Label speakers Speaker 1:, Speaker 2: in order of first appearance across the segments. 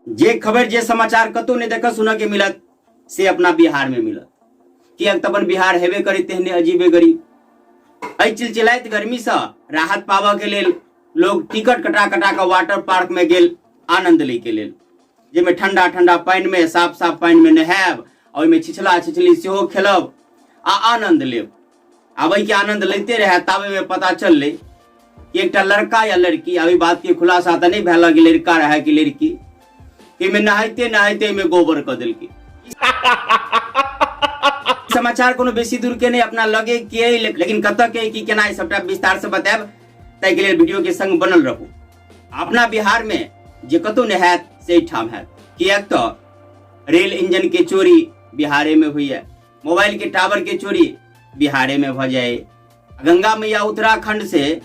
Speaker 1: जे खबर जे समाचार कतौ नहि देखऽ सुनऽ के मिलत से अपना बिहार में मिलत, किएक तऽ अपन बिहार हेबे करी तेहने अजीबे गरीब। एहि चिलचिलाइत गर्मी से राहत पाबऽ के लेल लोग टिकट कटा कटा कऽ वाटर पार्क में गेल आनंद लै के लेल, जाहिमे ठंडा ठंडा पानि में साफ साफ पानि में नहायब आ ओहिमे छिछला छिछली सेहो खेलब आ आनंद लेब। आब एहिके आनंद लैते रहए ताबे में पता चललै कि एकटा लड़का या लड़की, अभी बात के खुलासा तऽ नहि भेल कि लड़का रहए कि लड़की, एहिमे नहाइते नहाइते एहिमे गोबर कऽ देलकै। समाचार कोनो बेसी दूर के नहि, अपना लगे के, लेकिन कतऽ के की केना ई सबटा विस्तार से बतायब, ताहिके लेल वीडियो के संग बनल रहू। अपना बिहार में जे कतौ नहि हैत से एहिठाम हैत, किएक तऽ रेल इंजन के चोरी बिहारे में होइए, मोबाइल के टावर के चोरी बिहारे में भऽ जाए, गंगा मैया उत्तराखंड से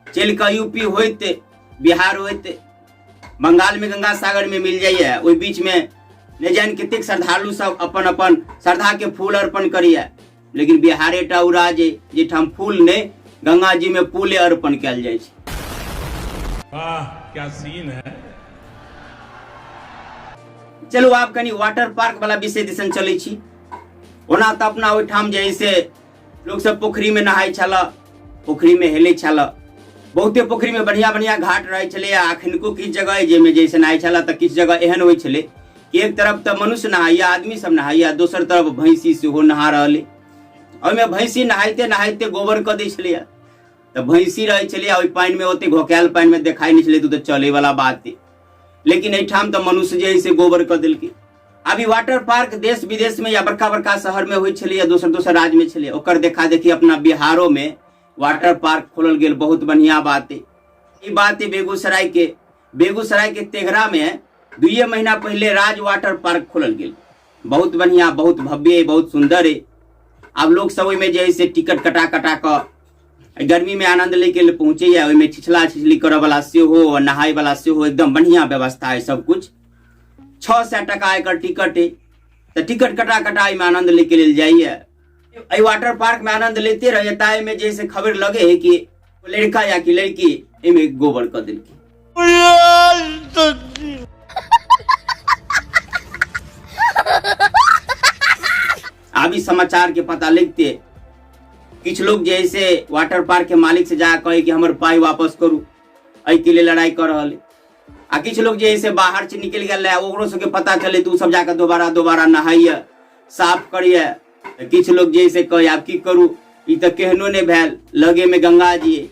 Speaker 1: चलि कऽ यूपी होइत बिहार होइत बंगाल में गंगा सागर में मिल जाइए। ओहि बीच में नहि जानि कतेक श्रद्धालु सब अपन अपन श्रद्धा के फूल अर्पण करैए, लेकिन बिहारे टा ओ राज्य जाहिठाम फूल नहि गंगा जी में फूले अर्पण कयल जाइ छै।
Speaker 2: वाह क्या सीन है।
Speaker 1: चलू आब कनि वाटर पार्क वाला विषय दिसन चलै छी। ओना तऽ अपना ओहिठाम जे है से लोक सब पोखरी में नहाय छल, पोखरी में हेलै छल, बहुते पोखरी में बढ़िया बढ़िया घाट रहै छलै। आ अखनको किछु जगह अइ जाहिमे जे से नहाय छल, तऽ किछु जगह एहन होइ छलै कि एक तरफ तऽ मनुष्य नहाइए, आदमी सब नहाइए, दोसर तरफ भैंसी सेहो नहा रहल अइ। ओहिमे भैंसी नहाइते नहाइते गोबर कऽ दै छलैए, तऽ भैंसी रहै छलैए ओहि पानिमे, ओते घोकायल पानिमे देखाइ नहि छलै, तऽ चलैवला बात। लेकिन एहिठाम तऽ मनुष्य जे है से गोबर कऽ देलकै। अभी वाटर पार्क देश विदेश में या बड़का बड़का शहर में होइ छलै या दोसर दोसर राज्य में छलै, ओकर देखा देखी अपना बिहारो में वाटर पार्क खोलल गेल, बहुत बढ़िया बात है। ई बात है बेगूसराय के, बेगूसराय के तेघरा में 2 महीना पहले राज वाटर पार्क खोलल गेल, बहुत बढ़िया, बहुत भव्य है, बहुत सुंदर है। आब लोग सब ओहिमे जे है से टिकट कटा कटा कऽ गर्मी में आनंद लै के लेल पहुँचैया, ओहिमे छिछला छिछली करऽ वाला सेहो आ नहाय वाला सेहो एकदम बढ़िया व्यवस्था है सब कुछ। 600 टका एकर टिकट है, तऽ टिकट कटा कटा एहिमे आनंद लै के लेल जाइए। एहि वाटर पार्क में आनंद लेते रहिए, ताहिमे जे से खबर लगे है कि लड़का या कि लड़की एहिमे गोबर कऽ देलकै। आब ई समाचार के पता लगते किछु लोग जे है से वाटर पार्क के मालिक से जा कहे कि हमर पाई वापस करू, एहि के लिए लड़ाई कर रहल है। आ किछु लोग जे है से बाहर से निकलि गेल रहे, ओकरो सबके पता चले तऽ ओ सब जाकऽ दोबारा दोबारा नहाइए, साफ करिए। तऽ किछु लोग जे है से कहे आब की करू, ई तऽ केहनो नहि भेल, लगे में गंगा जी है।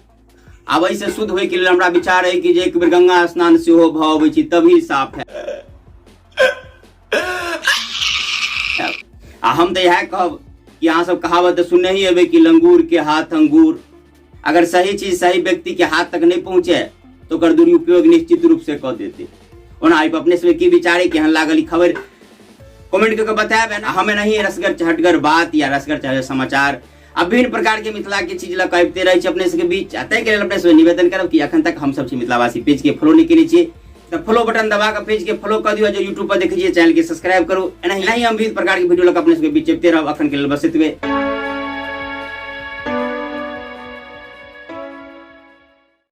Speaker 1: आब एहिसँ शुद्ध होइके लेल हमरा विचार है कि जे एक बेर गंगा स्नान सेहो भऽ अबै छी तभी साफ है। आ हम तऽ इएह कहब कि अहाँ सब कहावत तऽ सुनने ही हेबै कि लंगूर के हाथ अंगूर, अगर सही चीज सही व्यक्ति के हाथ तक नहीं पहुंचे तो ओकर दुरुपयोग निश्चित रूप से कऽ देते। ओना एहि पर अपने सबके की विचार है, केहन लागल ई खबर कमेंट कऽ के बतायब। हम एनाही रसगर चहटगर बात या रसगर चहटगर समाचार आ विभिन्न प्रकार के मिथिला के चीज लऽ कऽ अबिते रहै छी अपने सबके बीच। आ ताहिके लेल अपने सबके निवेदन करब कि अखन तक हम सब छी मिथिलावासी पेज के फॉलो नहि केने छियै तऽ फॉलो बटन दबा कऽ पेज के फॉलो कऽ दियौ, जे यूट्यूब पर देखै छियै चैनल के सब्सक्राइब करू। एनाही हम विभिन्न प्रकार के वीडियो लऽ कऽ अपने सबके बीच अबिते रहब। अखन के लेल बस एतबे।